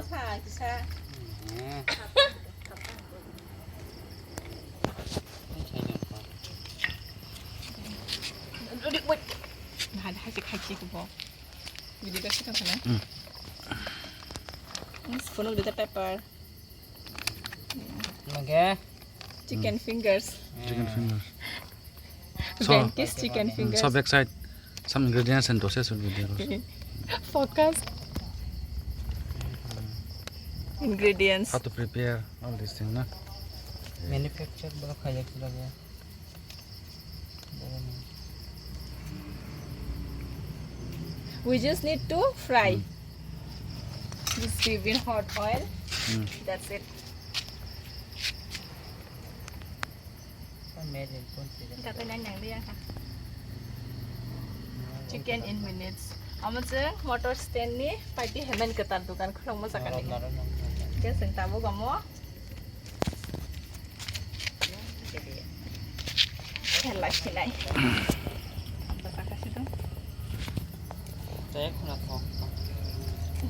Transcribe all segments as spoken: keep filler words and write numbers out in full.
Sa kisa. Nah, hai se khai si ko. Video ka si ka na. Hmm. Spoon of the pepper. Oke. Chicken fingers. Chicken fingers. So, Venky's chicken fingers. So backside, some ingredients and dosas will be there also. Focus. Ingredients. How to prepare all these things, na? Manufacture bolo khaya kila gaya. We just need to fry. Hmm. Just give in hot oil. Hmm. That's it. Chicken in minutes. Amo chwng motor stand ni paiti hemen kwtal dukan khulokma sakani. Khe chwng tabuk amo. Khe lai khe lai.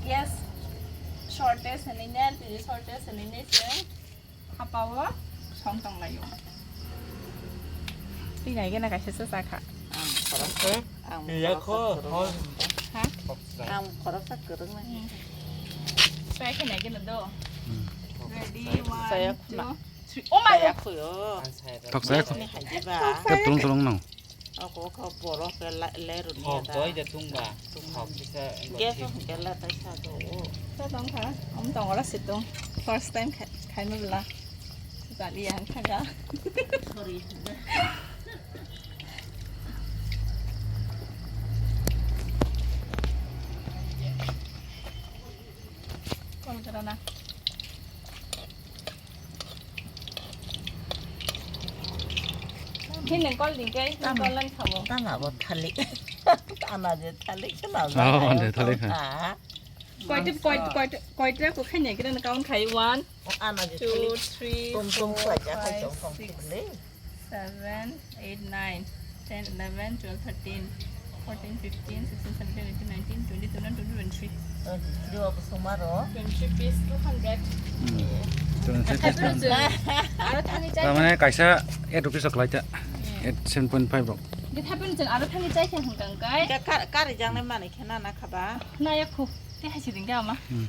Gas shortage hwnwi ne, L P G shortage hwnwi ne chwng. Hapao song tonglaio. Twi nai gana kaisa se sakha. Ang khoroksa, ang khoroksa kwrwng. Ha? Ang khoroksa kwrwng nai. Try khe nai gana do. Ready, one, two, three. Oh my God. Thok saya khu. Ni hai diba? Tep tulung tulung nang. Ako ka borok ke la-, leruni. Hok da. Doi de tungba. Tungba. Hok kisa. Gas hok kela ta sa do. Sa tong kha. Om tong ora situng. First time khai, khai ma bela. Jali yang kha ga. Sorry. Call kara na. Khe nang call ding khe, nang call lang thabo. Tama bo thalik. Tama je thalik se ma. Oh, ande thalik ha. Koita, koita, koita, koita ko khaini kira na count khai. One, two, three, four, five, six. Seven, eight, nine, ten, eleven, twelve, thirteen, fourteen, fifteen, sixteen, seventeen, eighteen, nineteen, twenty, twenty-one, twenty-two, twenty-three. Twenty-three o bwswk ma rw? Twenty-three piece, two hundred. Hmm. Twenty-three piece. Aro thani chai. Tamane kaisa eight rupees o khlai ta. Hmm. Eight, seven point five rok. Di thaipin chwng aro thani chai khe hwnkang kai. Kar, kar, kar rijak nai manwi khe na na khaba. Na ya khu. Te hai si ding ga ma. Hmm.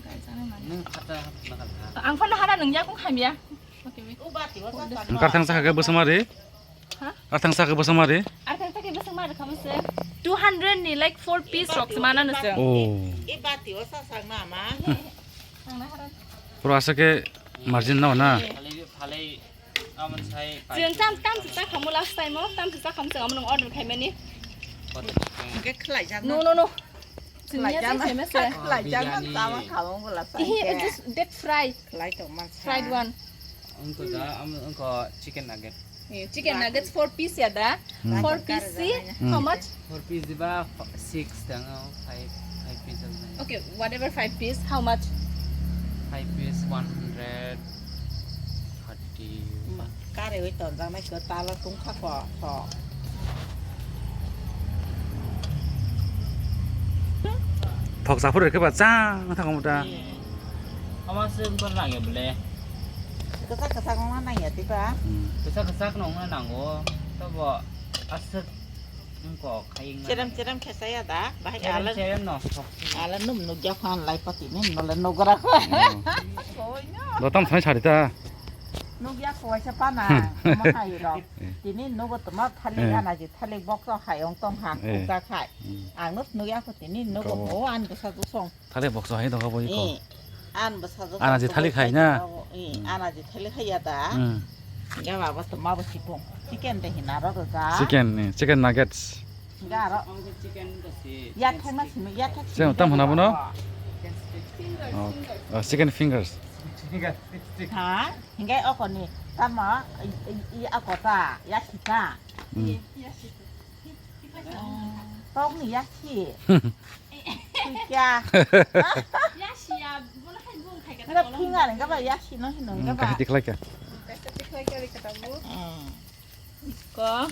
Kai chana mani. Nung khata na kha. Ang phano hara nung ya kung khamya. Okay, wait. Karthang sakha khe bwswk ma ri? Ha? Karthang sakha khe bwswk ma ri? Karthang sakha khe bwswk ma ri kha mase? Two hundred ni, like, four piece rok se mana no se. Oh. E bati o sa sak na ma. Ang na haran. Pura asa khe margin no na. Phalai, phalai, amon sai. Chwng tam, tam se sakhamu last time o, tam se sakhamu chwng amon order khaimani. Hwnkhe khlai jak. No, no, no. Chwngya chai khaima se. Khlai jak na tama khabang bwla chai. Ihi, just that fry. Khlai tong man sa. Fried one. Wngkha da, am, wngkha chicken nugget. Eh, chicken nuggets four piece ya da? Hmm. Four piece si, how much? Four piece ba, f-, six tang, oh, five, five piece of nugget. Okay, whatever five piece, how much? Five piece, one hundred thirty. Ma, kare oi tonjak nai ko talo tungkha ko, ko. Thok saphur khe ba chang thang muta. Ama se wngkha nangya bole. Kwchak kwchak wngna nangya tiba. Hmm. Kwchak kwchak no wngna nango. Tobo aswk wngkha khayeng na. Cherem cherem khe saya da. Bahai cherem ala, cherem no. Ala num nukya phan lai pati num nole nogra ko. Hmm. Dotam thai sari ta. Nukya ko waisa pana. Hmm. Mo hai rok. Eh. Tini nugo toma thalik, eh, anaji thalik box o hai ong tong ha, eh, kukda khai. Hmm. Ang nuk nukya ko tini nugo. Kabo. Ho an bwsa dusong. Thalik box hai dong kabo iko. Eh, an bwsa dusong. Anaji thalik hai na? Eh, hmm, anaji thalik hai ya da. Hmm. Ya baba toma bo sipung. Chicken de hina ro ga. Chicken ni, chicken nuggets. Ga ro. Ya thai ma simi, ya thai. Chicken tam hana bono? Oh, oh, chicken fingers. Ha? Hingai oko ni tamo i, i, i ako ta, ya sita. Hmm. Tok ni ya si. Kya? Ya si ya, bono hai bung khai kata. Nga pinga ni kaba ya si no hino kaba. Kahiti khlai kya? Kahiti khlai kya kata bu. Hmm. Ko.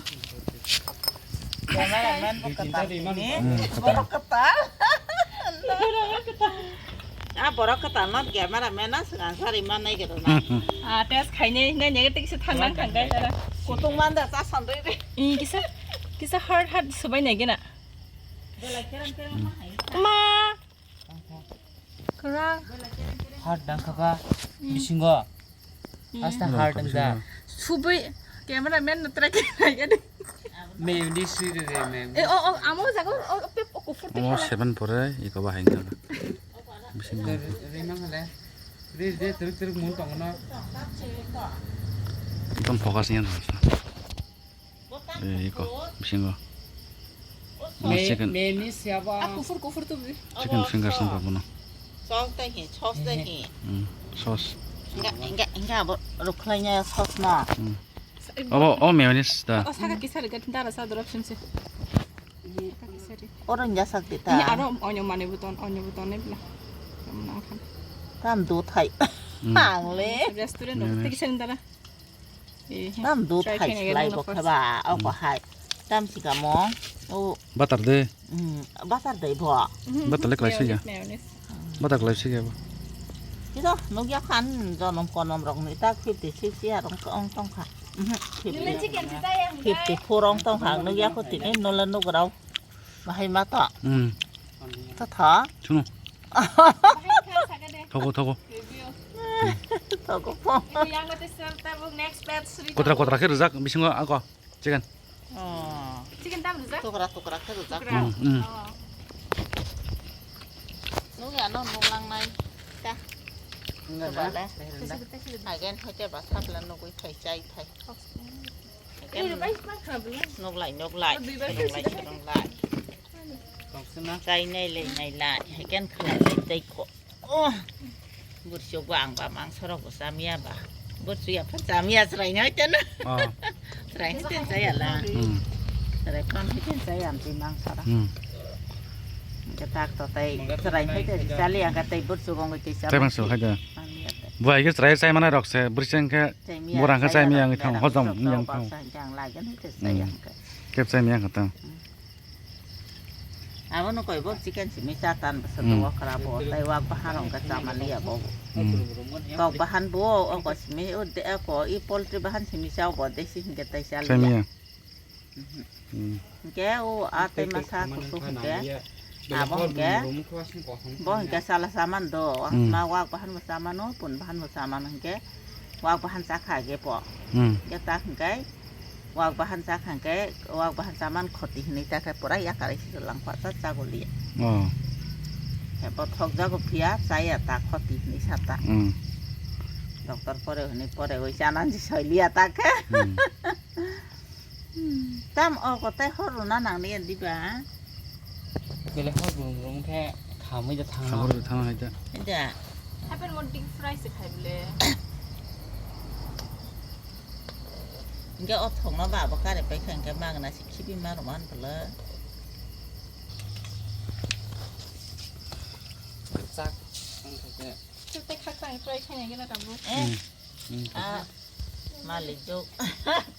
Cameraman bo kwtal ni. Hmm, kwtal. Bo kwtal. Borok kwtal no camera man na swkang sari man nai gero na. Ah, test khainai, nai negative se thang nang thang kai tara. Kutung man da cha san doi de. I kisa, kisa hard hard subai nai gena. Ma. Kwrak. Hard dang kha kha bisingo. Asta hard dang da. Subai camera man no track nai gena. Me ni sui de me. Eh, oh, oh, amo jago, oh, pe, oh, kufur te. Amo seven pore, iko bahai nang. Bisingo. Re, re mang le. Re, re, teruk, teruk mun tong no. Ekdom focus niya na. Eh, iko, bisingo. Oh, me, chicken. Me ni siapa? Ah, kufur, kufur tu bi. Chicken fingers ang papuno. Sauce ta hi, sauce ta hi. Hmm, sauce. Enggak, enggak, enggak, bo, rukhlainya sauce na. Hmm. Obo, o mayonnaise da. Oh, saka kisa riga tinta rasa drop sing se. Saka kisa ri. Orang jasak tita. Ini aro onyo mane buton, onyo buton ne bla. Kamu nang kan. Tam do thai. Hmm. Ang le. Restaurant do. Mayonnaise. Tiki sen dara. Eh, tam do try thai khaina slai gana bo first. Khaba, o ko hai. Tam si kamo. O. Batar de. Hmm, batar de bo. Mhm. Batar le klai si ya. Mayonnaise, mayonnaise. Batak lai si kebo. Kisa nukya khan jonom konom rok ni tak fifty sixty arong ong tong kha. Mhm, fifty, fifty four ong tong kha nukya kho tini nole nuk rau. Bahai ma to. Hmm. To tha. Chunu. Thogo, thogo. Thogo po. Kotra, kotra khe rijak bisingo ako. Chicken. Oh. Chicken tam rijak? Tukra tukra khe rijak. Tukra. Hmm, hmm. Oh. Nung ya no nung lang nai. Ta. Enggak, coba enggak. Leh. Enggak, enggak. Again, hoite ba sabla nugui thai chai thai. Again. Nuglai, nuglai. Nuglai, nuglai. Chai nai lai, nai lai. Again, khlai lai tei ko. Oh, burchuk bo ang ba mangso rok bo chamya ba. Burchuk ya phan chamya chwrai nai teno. Oh. Chwrai hai ten chaya la. Hmm. Chwrai phan hai ten chaya amtwi mangso rok. Hmm. Hwnkhe tak to tei chwrai hai ten chali ang ka tei burchuk ong tei chama. Tei mangso hai da. Chamya tei. Buai khe chwrai chai manai rok se burchuk khe. Chamya, burang khe chai chamya manai ang thang rok hojom rok yang rok thang. Sa jang lai jan hai ten chaya ang ka. Kep chai maya kha tang. Hmm. Abo no koi bo chicken simi cha tan bwswk. Hmm. Okra bo tei wak bahan rok khe cha maliya bo. Hmm. Kok bahan bo o ko simi o de ko i poultry bahan simi cha bo desi hinkhe tei cha liya. Chai maya. Mhm. Hmm. Hinkhe o a tei masa kusu hinkhe abo hinkhe bo hinkhe chala cha man do. Hmm. Ma wak bahan bo cha mano pun bahan bo cha mano hinkhe wak bahan cha kha ge po. Hmm. Hinkhe tak hinkhe Wak bahan cha kha khe, wak bahan cha man khoti hinwi ta khe pura yakarwi se lang pha cha chaguli. Oh. He bo thok jago phiya chaya ta khoti hinwi sa ta. Hmm. Doctor pore hinwi pore oi chana ji soi liya ta khe. Hmm. Tam o ko tai hor runa nang liya diba? Bele hor rung rung khe khamwi da thang. Khamwi da thang hai da. Ida. Happen mo deep fry se khai bole. Hingke o thokno ba abo kare paikha hingke magna se khibi ma rwmani bwle. Chak wngkha khe. Tei khakchangni try khaina gena tabuk. Eh. Hmm. Hmm. Ah, malik jok.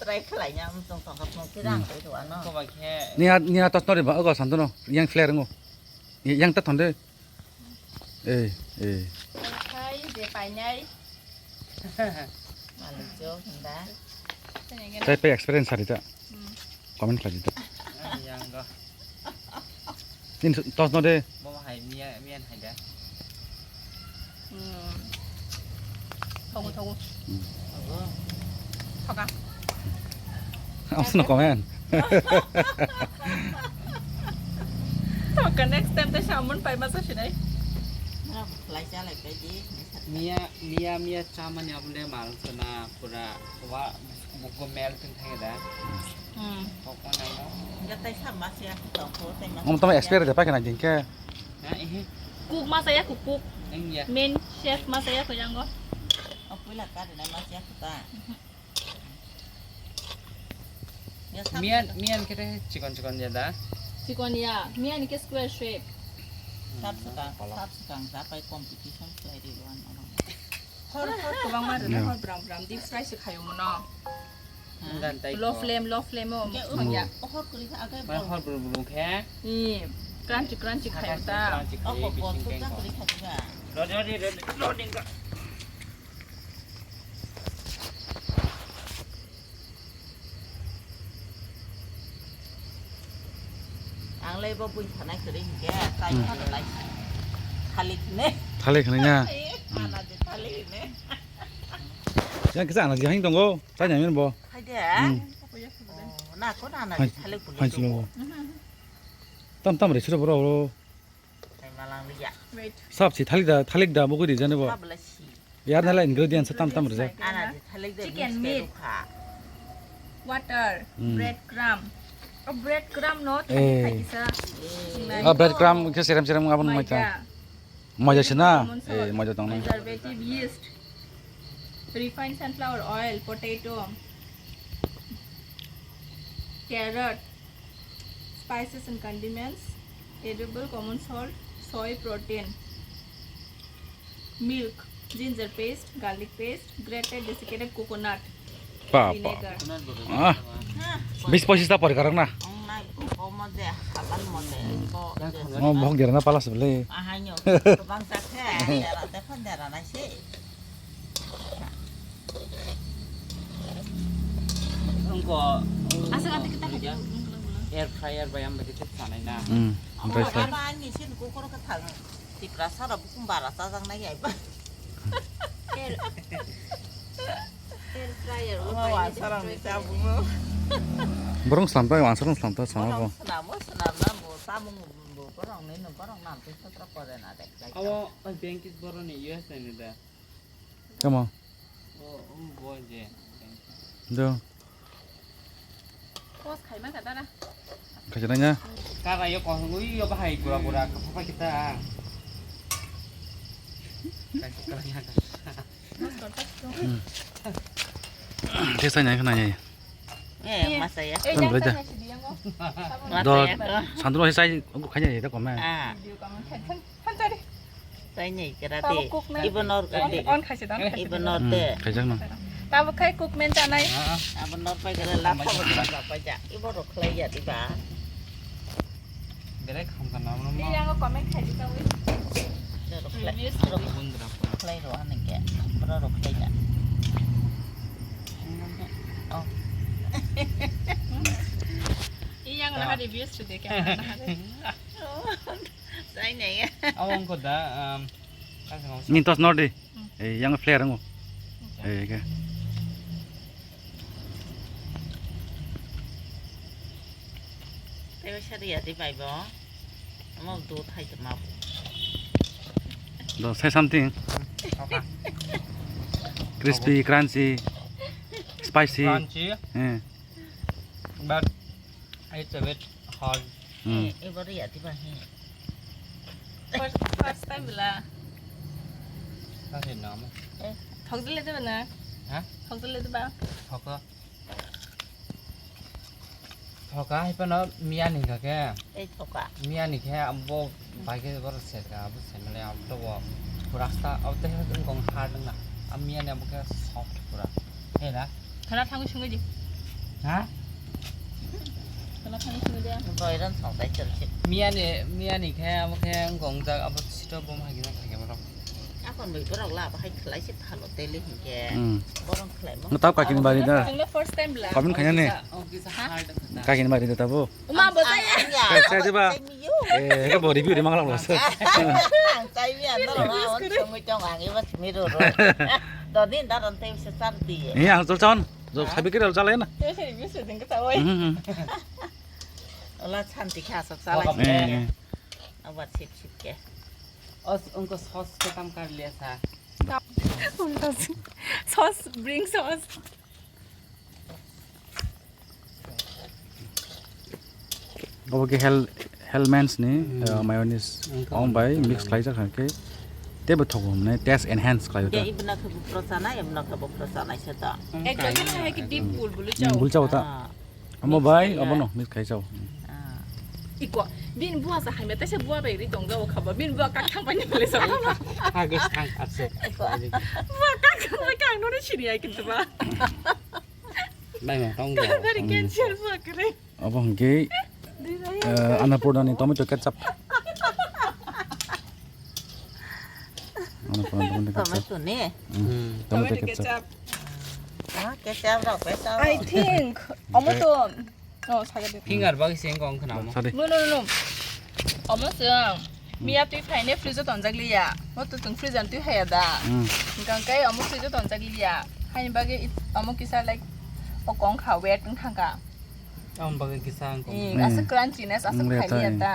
Try khlaina muchung tongkha phung khe rang tei rwano. Kobai khe. Nia, nia tos nori ba, ogo santono, yang flare ngo. Yang ta thonde. Ei, ei. Khai je painai. Malik jo hwnda. Tei pe experience sari ta. Hmm. Comment khlai di ta. Yang go. Nin tos no de. Bo hai miya, miya hai da. Hmm. Thogo, thogo. Hmm. Thogo. Thoga. Ang seno comment. Thoga next time tei salmon pai masa sinai. Lai cha lai pai di. Miya, miya, miya chamani abole mal sana pura wa buko mel tun thai da. Hmm. Kok ma nai no. Gatai sa masa ya tong ko tai masa. Ngom tama expert de pa kana jingke. Na, ehe. Kuk masa ya, kuk, kuk. Eng ya. Main chef masa ya ko yang go. Oh, puila ka de na masa ya ta. Mhm. Ya, sab miyan, sab. Miyan kete chikon chikon ya da. Chikon ya, miyan ke square shape. Sab sukang, sab sukang, sab pai competition khlai ri wan. Hor, hor, kwbangma rwna, yeah, hor bram bram deep fry se khaio mono. Low flame, low flame o. Hor kwrwi kha, agai hor brum brum khe. Ni crunchy, crunchy khaio ta. Crunchy khaio, bising khe. Ang lai bo bui thanai kwrwi hinkhe chai Hmm. thanai lai. Thalik ne. Thalik hinwi na? Eh, Hmm. Ana je thalik ne. Yang kisa ana je hang tongo. Chai nai bo. Hai de. Hmm. Oh, na ko na na Hai- je thalik buli hai to. Silo. Tam tam re siro bro. Hai malang liya. Wait. Sap si thalik da, thalik da bo guri jane bo. Sap la si. Yar nala ingredients tam tam rijak. Ana je thalik de Chicken mix meat. Kha. Water, Hmm. Bread crumb. Oh, bread crumb no, Eh. Thai kisa. Ah, bread crumb ke serem serem abon mai ta. Maida. Maida sina? Common salt. Eh, maida tong nai. Preservative yeast. Refined sunflower oil, potato. Carrot. Spices and condiments. Edible common salt, soy protein. Milk, ginger paste, garlic paste, grated desiccated coconut, Papa. Vinegar. Ah, bis pochis ta pori karang na. Oh, bhok dera na palas bele. Asal ati kita air fryer bayam bagi cek sana na. Hmm, air fryer. Tipra sara bukum bara sajak nai ai ba. Air, air fryer. Oh, wa sarang ni ta bungo. Borong slam ta, wa sarang slam ta, sama ko. Slam, slam na bo, samung bo, borong ni no, borong nam te satra kore na de. Abo bank is boroni U S ni da. Tamo. Oh, um, bo je. Do. Pos khai ma ka dara. Khaja nanya. Kara yo ko ui yo bahai gura gura ka pha kita. Kara ya ka. Tesa nya kana ya. Eh, masa ya. Eh, Kan belajar. Tanya si dia ngo. Do. Masa ya ko. Sandro hesai ko khanya ya ko ma. Ah. Video kamu kan kan kan tadi. Sai ni kira Tabo te. Cook man. Ibo nor On, kate. On khaise dan. Ibo nor Hmm, te. Khaijak no. Tabo khai cook man chanai. Abo nor pai kare la pa ba pa ja. Ibo rok khlai ya diba. Bere kham ka nam nam. Ni yang comment khai di tawi. Rok khlai. Rok bundra. Khlai ro ane ke. Bro rok khlai ya. Oh. Iyang na hari bius tu de ke. Sai nai. Awang ko da, um, Mintos nor di. Hmm. Eh, yang flare ngo. Okay. Eh, ke. Tei sari ya di bai bo. Amo do thai to ma. Do say something. Okay. Crispy, crunchy, spicy. Crunchy. Eh. But it's a bit hard. Hmm. Eh, ibo ri ati ba he. First, first time bila. Kasi nama? Eh, thok dile de ba na? Ha? Thok dile de ba? Thoka. Thoka hai pano miya ni ka ke. Eh, thoka. Miya ni ke abo bai ke bor ser ka abo se male abo to bo rasta abo te kong hard na. Am miya ni abo ke soft pura. He na? Khana thangwi sungwi di. Ha? Khana thangwi sungwi di. Boiran song tai chal chip. Miya ni, miya ni khe abo khe gongjak abo sito bom hagi na khe borok. Akon bai borok la bahai khlai se phalo tele hinkhe. Hmm. Borok khlai mo. Tau kakin bari da. Ang le first time la. Kamin khanya ne? Oh, kisa hard khata. Kakin bari da tabo. Uma bo tai. Ang ya. Kaisa diba? Eh, ka bo review ri mangla wala. Ang tai mi andar ma on songwi tong ang iba simi ro ro. Dodin daron tai se sar di. Eh, ang chol chon. Jo khabi kira chalai na. Te se review se ding ka tawai. Mhm. Ola chanti kha sab chalai. Eh, eh. Abar sip sip ke. Os unko sauce ke tam kar liya tha. Unko sauce, bring sauce. Obo ke Hell, Hellmann's ni, hmm, uh, mayonnaise. Ong bai mix khlai jak khe tebo thogo hwnwi taste enhance khlai o ta. Ibna khe bufra chanai, ibna khe bufra chanai se ta. Ek jagah hai ki deep bul bulu chao. Bul chao ta. Ah. Omo bai, obo no mix khai chao. Ah. Iko, bin bua sa hai mete se bua bai ri tong jao khaba. Bin bua kak thang pani le sa. Hagis thang ase. Iko. Bua kak thang pani kang no sini ai kintu ba. Bai mo tong jao. Dari cancer bua kre. Obo hwnkhe, eh, Annapurna ni tomato ketchup. Tomato ni. Hmm. Tomato ketchup. Ah, ketchup rok, ketchup rok. I think omo to, oh, saga de. Finger bagi sing kong khna mo. Sadi. No, no, no, no. Omo se miya twi phaine fridge o tonjak liya. Mo to tung fridge an twi haya da. Hmm. Hingkang kai omo fridge o tonjak liya. Haini bagwi it-, omo kisa like o kong kha wet wng thangka. Omo bagwi kisa ang kong. Eh, hmm. Asa crunchiness, asa hmm, khai liya ta.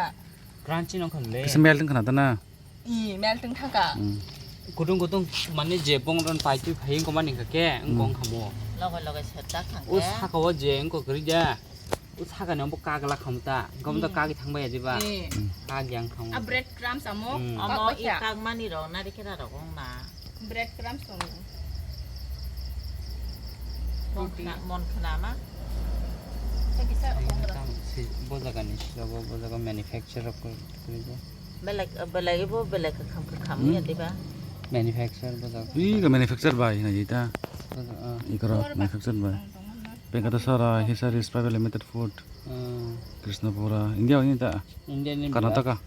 Crunchy nong khan le. Kisa melt wng khna ta na. I, melt wng thangka. Hmm. Kutung kutung mane je bong ron pai twi phai wng koma ni kha ke wng kong khamo. Loge loge seta khang. O saka o je wng kok ri ja. O saka ni omo kagla kham ta. Wng koma to kagi thang bai ya diba. I. Kagi ang khamo. A bread crumbs amo. Hmm. Omo i kagmani rok nari khe rok wng na. Bread crumbs tong. Mon khna, mon khna ma. Sa kisa. Bo jaga ni sila bo, bo jaga manufacture rok kori ja. Belai, belai bo belai kakham kakham ya diba? Manufacture bo jaga. Ih, ka manufacture bai na jita. Bo jaga, ah. Ikoro manufacture bai. Venkateswara Fisheries Private Limited Food. Hmm. Krishnapura, India ini ta? India ini. Karnataka.